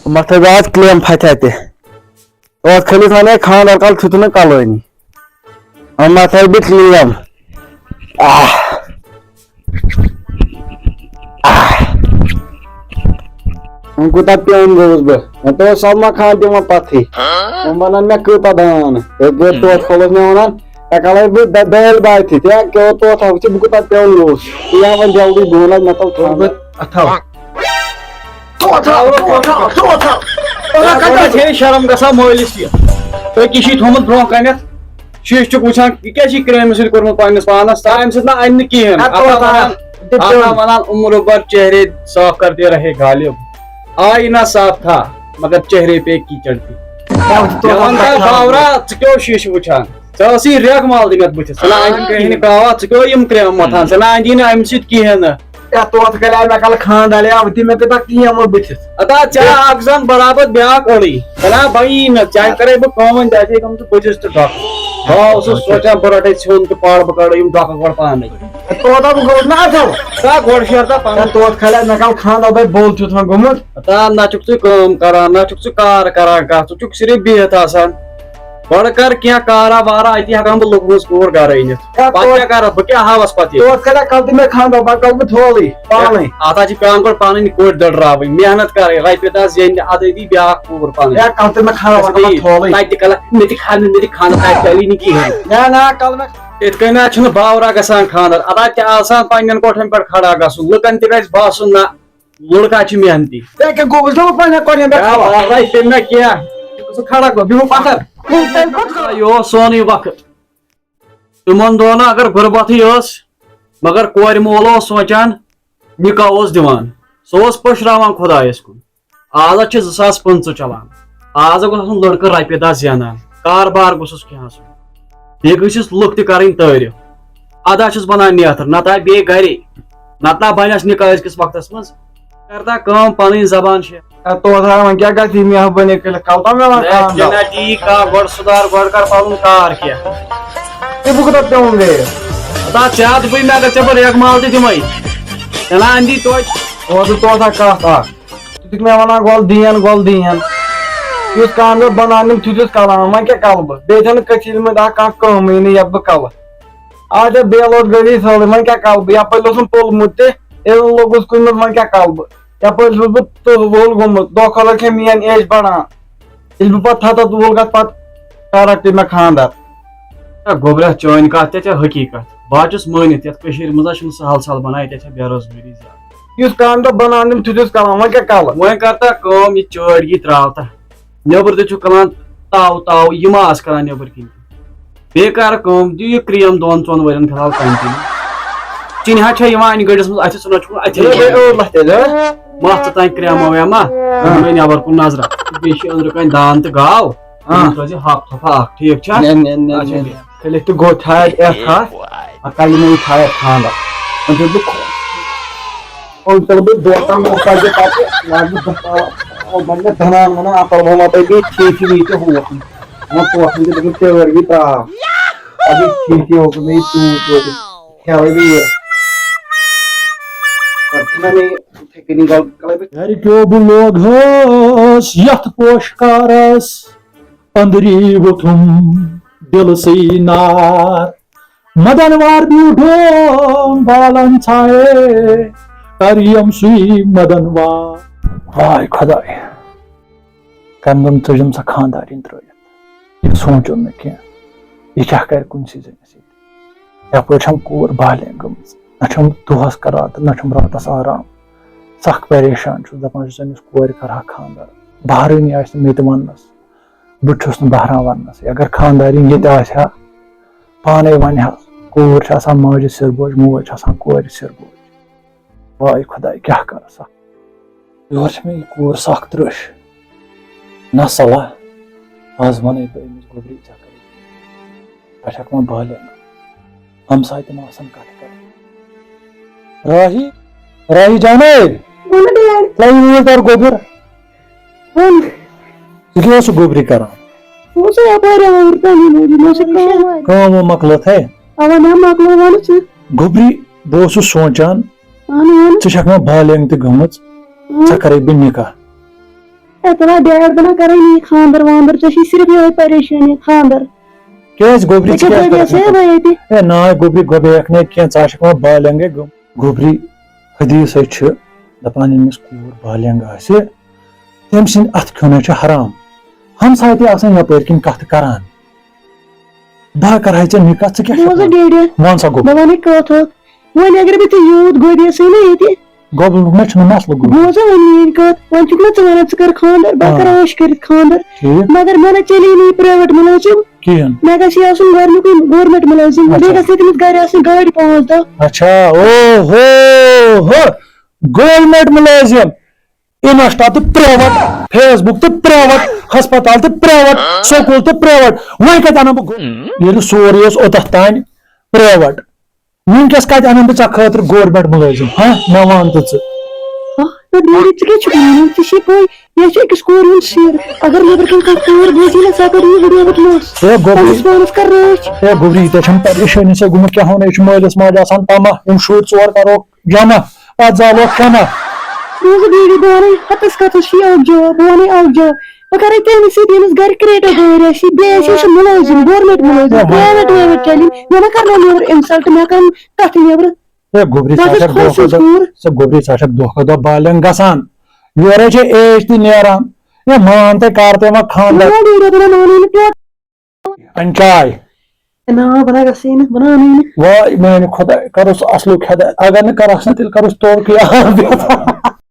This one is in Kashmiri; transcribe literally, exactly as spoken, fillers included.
متھے بہٕ آز کلیم فتح تہِ۔ اوس خٲلی تھاوان ہے خانٛدر کال تھُتہٕ نہٕ کلٲنی۔ اما تھاوِ بہٕ کلیم۔ آہ۔ آہ۔ وۄنۍ کوٗتاہ پیوٚن گوٚوُس بہٕ۔ مےٚ تہِ اوس سلمان خان دِوان پتھٕے۔ وۄنۍ وَنان مےٚ کۭژاہ دان۔ ییٚتہِ گوٚو توتہِ کھولُس مےٚ وَنان، مےٚ کَلَے بہٕ دَ-، دٲلۍ باتھِ۔ ژےٚ کیٛاہ اوس توتہِ ہاوُتھ ژےٚ بہٕ کوٗتاہ پیوٚن گوٚوُس؟ ژٕ یہِ ہا وۄنۍ جلدی بہٕ وَنَے مےٚ تَل خانٛدر۔ اَتھو۔ توتہِ ہا، توتہِ ہا، توتہِ ہا۔ توتہِ ہا کَتہِ آسہِ ہے شرم گژھان مٲلِس یہِ؟ تُہۍ کیٛاہ چھِو تھوٚمُت برٛونٛہہ کَنٮ۪تھ؟ شیٖشہٕ چھُکھ وٕچھان، یہِ کیٛاہ چھِ یہِ کرٛیمہِ سۭتۍ کوٚرمُت پنٛنِس پانَس؟ تَمہِ سۭتۍ نہ اَنہِ نہٕ کِہیٖنۍ۔ اَدٕ اَتھ ہا توتہِ ہا۔ وَنان، اَتھ ہا وَنان، عمر بھر چہرے صاف کرتے رہے غالب۔ آئینہ صاف تھا، مگر چہرے پہ کیچڑ تھی۔ مےٚ وَن تہٕ باورا، ژٕ کیٛاہ اوس شیٖشہٕ وٕچھان؟ ژےٚ ٲسٕے ریٚکھ مال دِنَتھ بٕتھِس۔ ژٕ نہ اَنہِ کرٛہِنۍ کاوا، ژٕ کیٛاہ یِم کرٛیم مَتھان؟ ژٕ نہ اَنہِ نہٕ اَمہِ سۭتۍ کِہیٖنۍ نہٕ۔ اے، توتہِ کَرے مےٚ کَلہٕ خانٛدر، یا تہِ مےٚ پیٚیہِ پَتہٕ ٹیٖم وۄنۍ بٕتھِس۔ اَدا ژےٚ اَکھ زَن برابر بیٛاکھ أڑٕے۔ ژٕ نہ بَنی نہٕ، ژےٚ کَرے بہٕ کٲم، ژےٚ آسے گٔمژٕ بٕتھِس تہٕ ڈۄکہٕ۔ بہٕ اوسُس سونٛچان، بہٕ رَٹے ژھیوٚن تہٕ پَڑ، بہٕ کَڑٕ یِم ڈۄکہٕ گۄڈٕ پانَے۔ اے، توتہِ بہٕ گوٚوُس نہ اَتھو۔ ژٕ ہا گۄڈٕ شیرتا پَنُن۔ اے، توتہِ کھلے مےٚ کَلہٕ خانٛدر، بہٕ بول چھُس وۄنۍ گوٚمُت۔ ہتا، نہ چھُکھ ژٕ کٲم کران، نہ چھُکھ ژٕ کار کران کانٛہہ، ژٕ چھُکھ صرف بِہِتھ آسان۔ گۄڈٕ کر کینٛہہ کارا وارا، اتی ہٮ۪کہٕ ہن بہٕ لُکہٕ ہٕنٛز کوٗر گرٕ أنِتھ۔ ہے، پتہٕ توتہِ کیٛاہ کرکھ؟ بہٕ کیٛاہ ہاوس پتہٕ ییٚتہِ؟ توتہِ کَرے کَلہٕ تہِ مےٚ خانٛدر، بہٕ کَلہٕ بہٕ تھولٕے پانَے۔ ہے، اتھ ہا چھِ پٮ۪وان گۄڈٕ پنٕنۍ کورِ دٔڑراوٕنۍ، محنت کرٕنۍ، رۄپیہِ دہ زینہِ، ادٕ دی بیٛاکھ کوٗر پنٕنۍ۔ ہے، کَلہٕ تہِ مےٚ خانٛدر، بہٕ کَلہٕ تھولٕے۔ تَتہِ تہِ کَلہٕ، مےٚ تہِ خانٛدر، مےٚ تہِ خانٛدر، تَتہِ چلی نہٕ کِہیٖنۍ۔ ہے، نہ، کَلہٕ مےٚ۔ یِتھ کٔنۍ نہ چھُنہٕ باورا گژھان خانٛدر، ادا تہِ آسان پننٮ۪ن کۄٹھٮ۪ن پٮ۪ٹھ کھڑا گژھُن، لُکن تہِ گژھِ باسُن نہ لڑکا چھُ محنتی۔ ہے، کیٛاہ گوٚو؟ وٕچھ نہ پننہِ کۄٹھٮ۪ن پٮ۪ٹھ کیٛاہ خبر۔ باسان چھِ مےٚ کینٛہہ؟ ژٕ کھڑا گوٚو، بِہِو پتھر۔ یہِ اوس سونُے وقت۔ تِمن دۄہن اگر غربتٕے ٲس، مگر کورِ مول اوس سونٛچان، نکاح اوس دِوان۔ سُہ اوس پٔشراوان خۄدایس کُن۔ آز چھِ زٕ ساس پٕنٛژٕہ چلان۔ آز گوٚژھ آسُن لڑکہٕ رۄپیہِ دہ زینان، کاربار گوٚژھُس کینٛہہ آسُن۔ بیٚیہِ گٔژھِس لُکھ تہِ کرٕنۍ تعریٖف۔ ادا چھُس بنان نیتھر، نتہٕ آے بیٚیہِ گرے، نتہٕ نہ بنٮ۪س نکاح أزکِس وقتس منٛز۔ کرتا کٲم، پنٕنۍ زبان چھِ۔ اے، توتہِ ہا وۄنۍ کیٛاہ گژھِ یہِ مہربٲنی کٔرِتھ؟ کلہٕ تھاو مےٚ وۄنۍ ہے، خانٛدر۔ تہِ نہ ٹھیٖک کانٛہہ، گۄڈٕ سُدھار، گۄڈٕ کر پنُن کار کینٛہہ۔ ہے، بہٕ کوٗتاہ پیوٚن گٔیَس؟ ہتا ژےٚ ہا دوٚپُے مےٚ، اگر ژےٚ بہٕ ریٚگہٕ مال تہِ دِمَے، ژےٚ نہ اَندی توتہِ۔ وۄنۍ ژٕ توتہِ ہا کَتھ اَکھ۔ ژٕ چھُکھ مےٚ وَنان گۄلہٕ دِیَن، گۄلہٕ دِیَن۔ یُس کانٛدٕ بَناونہِ تیُتھ یُس کَلان، وۄنۍ کیٛاہ کَلہٕ بہٕ؟ بیٚیہِ چھَنہٕ کٔشیٖرِ منٛز اَکھ کانٛہہ کٲمٕے نہٕ یَتھ بہٕ کَلہٕ۔ آ، ژےٚ بیل اوس گٔلی سٲلٕے، وۄنۍ کیٛاہ کَلہٕ بہٕ؟ یَپٲرۍ اوسُم پوٚلمُت تہِ، ییٚلہِ نہٕ لوٚگُس کُنہِ منٛز، وۄنۍ کیٛاہ کَلہٕ بہٕ؟ یَپٲرۍ چھُس بہٕ تُل وُل گوٚمُت، دۄہ کھۄتہٕ دۄہ چھےٚ میٛٲنۍ ایج بَڑان۔ ییٚلہِ بہٕ پَتہٕ تھَتَتھ وُل گژھٕ، پَتہٕ کَرَکھ تہِ مےٚ خانٛدَر۔ ہے گوٚبرا، چٲنۍ کَتھ تہِ چھےٚ حقیٖقت۔ بہٕ حظ چھُس مٲنِتھ، یَتھ کٔشیٖرِ منٛز حظ چھُنہٕ سَہَل سَہَل بَنان، ییٚتہِ حظ چھےٚ بے روزگٲری زیادٕ۔ یُس کانٛدٕ بَناونہِ تیُتھ یُس کَلان، وۄنۍ کیٛاہ کَلہٕ؟ وۄنۍ کَر تہٕ کٲم، یہِ چٲڑۍ یہِ ترٛاو تہٕ۔ نیٚبرٕ تہِ چھُ کَلان تاو تاو، یہِ ما آسہٕ کَران نیٚبرٕ کِنۍ تہِ؟ بیٚیہِ کَر کٲم، دِ یہِ کرٛیم دۄن ژۄن ؤرِین فِلحال continue۔ چِنہِ حظ چھےٚ یِوان اَنہِ گٔٹِس منٛز اَتھِ، ژٕ نہ چھُکھ اَتھِ۔ یہِ گٔے ٲٹھ لَتھ تیٚلہِ، ہہ؟ مَتھ ژٕ تانۍ کرٛیمو ویمہ، ہاں۔ یِمَے نٮ۪بر کُن نظرہ۔ بیٚیہِ چھِ أنٛدرٕ کَنہِ دان تہٕ گاو، ہاں۔ یِم تھٲوزِ ہَپھ تھَپھ اَکھ، ٹھیٖک چھا؟ نہ، نہ، نہ، اچھا، نہ۔ بیٚہہ۔ کھٔلِتھ تہِ گوٚو تھایَتھ یَتھ تھَپھ، اَتھ کَلہِ مےٚ یہِ تھایَتھ خانٛدر۔ وۄنۍ چھُس بہٕ کھوژان۔ اوٚن تیٚلہِ بہٕ دۄہ تام اوس تَتہِ پَتہٕ لاگہِ بہٕ دَہ تال، وۄنۍ بَنہِ مےٚ دَنان وَنان اَپَر وَما تۄہہِ بیٚیہِ ٹھیٖک چھِ یہِ تہِ ہوکھ۔ وۄنۍ توکھ وۄنۍ چھِ دَپان تیوَر گٔے ترٛاو۔ اَدٕ ٹھیٖک چھِ ہوکھ مےٚ یہِ تیوٗت ووت۔ کھیٛاوَے بہٕ یہِ۔ پَتہٕ چھُنہ مےٚ یہِ یِتھَے کٔنی گۄڈٕ کَلَے بہٕ۔ گَرِکیو بہٕ لوگہَس یَتھ پوشہٕ کارَس أنٛدری ووٚتھُم دِلسٕے نار۔ مدن وار بیوٗٹھُم بالن ژھایے، کر یِم سُے مدن وار۔ واے خۄداے، کمہِ دۄہ ژٔجِم سۄ خانٛدارِنۍ ترٲوِتھ؟ یہِ سونٛچُن نہٕ کینٛہہ، یہِ کیٛاہ کرِ کُنسٕے زٔنِس سۭتۍ؟ یپٲرۍ چھم کوٗر بالینغ گٔمٕژ، نہ چھم دۄہس کران تہٕ نہ چھم راتس آرام۔ سخ پریشان چھُس، دپان چھُس أمِس کورِ کرٕ ہا خانٛدر، بہرٲنی آسہِ نہٕ مےٚ تہِ وننس۔ بہٕ تہِ چھُس نہٕ بہران وننَسٕے۔ اگر خانٛدارِنۍ ییٚتہِ آسہِ ہا، پانے ونہِ ہا، کوٗر چھِ آسان ماجہِ سِر بوج، موج چھِ آسان کورِ سِر بوج۔ واے خۄداے، کیٛاہ کرٕ سا؟ یورٕ چھِ مےٚ یہِ کوٗر سخ ترٕٛش۔ نہ صلاح، از ونے بہٕ أمِس گوٚبرِ، ژےٚ کٔرِتھ۔ پٮ۪ٹھ ہٮ۪کہٕ وۄنۍ بالینغ۔ ہمساے تہِ ما آسن کتھٕ کران۔ راہی، راہی جانے، وَنہٕ ڈیڈ۔ لَے یوٗرۍ تَر گوٚبُر۔ وَن۔ ژٕ کیٛاہ اوسُکھ گوٚبرِ کران؟ بہٕ اوسُس یَپٲرۍ آوُر تَمی موٗجوٗب، مےٚ ٲس یہِ کٲم واریاہ۔ کٲم وٲم مۄکلٲتھٕے؟ اَوا نا مۄکلٲو، وَنہٕ ژٕ۔ گوٚبرِ، بہٕ اوسُس سونٛچان، اَہَن، وَن۔ ژٕ چھَکھ وۄنۍ بالینغ تہِ گٔمٕژ۔ ژےٚ کرے بہٕ نکاح۔ ہے، ژٕ نا ڈیڈ، بہٕ نا کرے نہٕ یہِ خانٛدر وانٛدر، ژےٚ چھُے صرف یِہوٚے پریشٲنی، خانٛدر۔ کیٛازِ گوٚبری، ژےٚ ژٕ کیٛاہ کیٛازِ گوٚبری کرکھ ژےٚ نہٕ؟ بہٕ ییٚتہِ؟ ہے ناے گوٚبری گۄبیکھ نَے کینٛہہ، ژٕ آسکھ وۄنۍ بالینگے گٔم-، گوٚبری حدیثے چھِ دپان ییٚمِس کوٗر بالینگ آسہِ، تٔمۍ سٕنٛدِ اَتھٕ کھیوٚن چھُ حرام۔ ہمساے تہِ آسان یپٲرۍ کِنۍ کتھٕ کران۔ بہٕ ہا کرہے ژےٚ نکاح، ژٕ کیٛاہ چھکھ بوزا وَنان؟ ڈیڈی، وَن سا گوٚبری۔ بہٕ وَنے کتھ اکھ۔ وۄنۍ اگر بہٕ ژےٚ یوٗت گوٚبیَسٕے نہ ییٚتہِ، گۄبلُک نہ چھُنہٕ مسلہٕ گوٚبُر۔ بوزا وۄنۍ میٛٲنۍ کتھ، وۄنۍ چھُکھ نہ ژٕ وَنان ژٕ کر خانٛدر، بہٕ آ۔ کر عٲش کٔرِتھ خانٛدر۔ ٹھیٖک۔ مگر مےٚ نہ چلی نہٕ یہِ پرٛایویٹ مُلٲزِم۔ کِہیٖنۍ۔ مےٚ گژھِ یہِ آسُن گۄڈٕنیُکُے گورمٮ۪نٛٹ مُلٲزِم، بیٚیہِ اچھا۔ گژھِ نہٕ تٔمِس گرِ آسٕنۍ گٲڑۍ پانٛژھ دہ۔ اچھا، او ہو ہو، گورمٮ۪نٛٹ مُلٲزِم، انسٹا تہٕ پرٛایویٹ، فیس بُک تہٕ پرٛایویٹ، ہسپتال تہٕ پرٛایویٹ، سکوٗل تہٕ پرٛایویٹ۔ وۄنۍ کتہِ انہٕ بہٕ گو-، ییٚلہِ سورُے اوس اوٚتتھ تام پرٛایویٹ، وٕنکیٚس کتہِ انن بہٕ ژےٚ خٲطرٕ گورمنٹ مُلٲزِم؟ ہا، مےٚ وَن تہٕ ژٕ۔ ہا، تہٕ ڈیڈی، ژٕ کیٛاہ چھُکھ وَنان؟ ژےٚ چھے پَے، یہِ چھُ أکِس کورِ ہُنٛد سِر۔ اگر نیٚبرٕ کَنہِ کانٛہہ کوٗر بوزی نہ، ژٕ اگر یہِ ویٖڈیو ووت نوٚژ۔ ہے گوٚبری، پَنُس پانَس کَر رٲچھ۔ ہے گوٚبری، ژےٚ چھَنہٕ پریشٲنی، ژےٚ گوٚمُت کیٛاہ وَنو، یہِ چھُ مٲلِس ماجہِ آسان تَماہ، یِم شُرۍ ژور کَرو جمع، پَتہٕ زالوکھ کَمہ۔ بوزٕ ڈیڈی، بہٕ وَنَے ہَتَس کَتھَس چھِ یہِ اَکھ جواب، بہٕ وَنَے اَکھ جواب۔ بہٕ کَرَے تٔمِس سۭتۍ، ییٚمِس گَرِ کرٛیٹَر گٲڑۍ آسہِ، بیٚیہِ آسہِ سُہ مُلٲزِم، گورمٮ۪نٛٹ مُلٲزِم، پرٛایویٹ ویویٹ چَلہِ، مےٚ ما کَرنو نیٚبرٕ اِنسَلٹ، مےٚ کَرَن کَتھٕ نیٚبرٕ۔ ہے گوٚبری، بہٕ ژٕ چھَس چھَکھ خۄش دۄہ کھۄتہٕ سٕنٛز دۄہ، کوٗر۔ ژٕ گوٚبری، ژٕ چھَکھ دۄہ کھۄتہٕ دۄہ بالینگ گژھان۔ یورے چھے ایج تہِ نیران۔ ہے مان تہٕ کر تہٕ وۄنۍ خانٛدر۔ نہ، ڈیڈی، بہٕ نہ مانَے نہٕ ٹوٹھ۔ اَن چاے۔ نہ، بہٕ نہ گژھٕے نہٕ، بہٕ نہ اَنَے نہٕ۔ واے میانہِ خۄداے، کَرُس اَصلُک خۄداے۔ اگر نہٕ کَرَس نہٕ، تیٚلہِ کَرُس توکٕے آب۔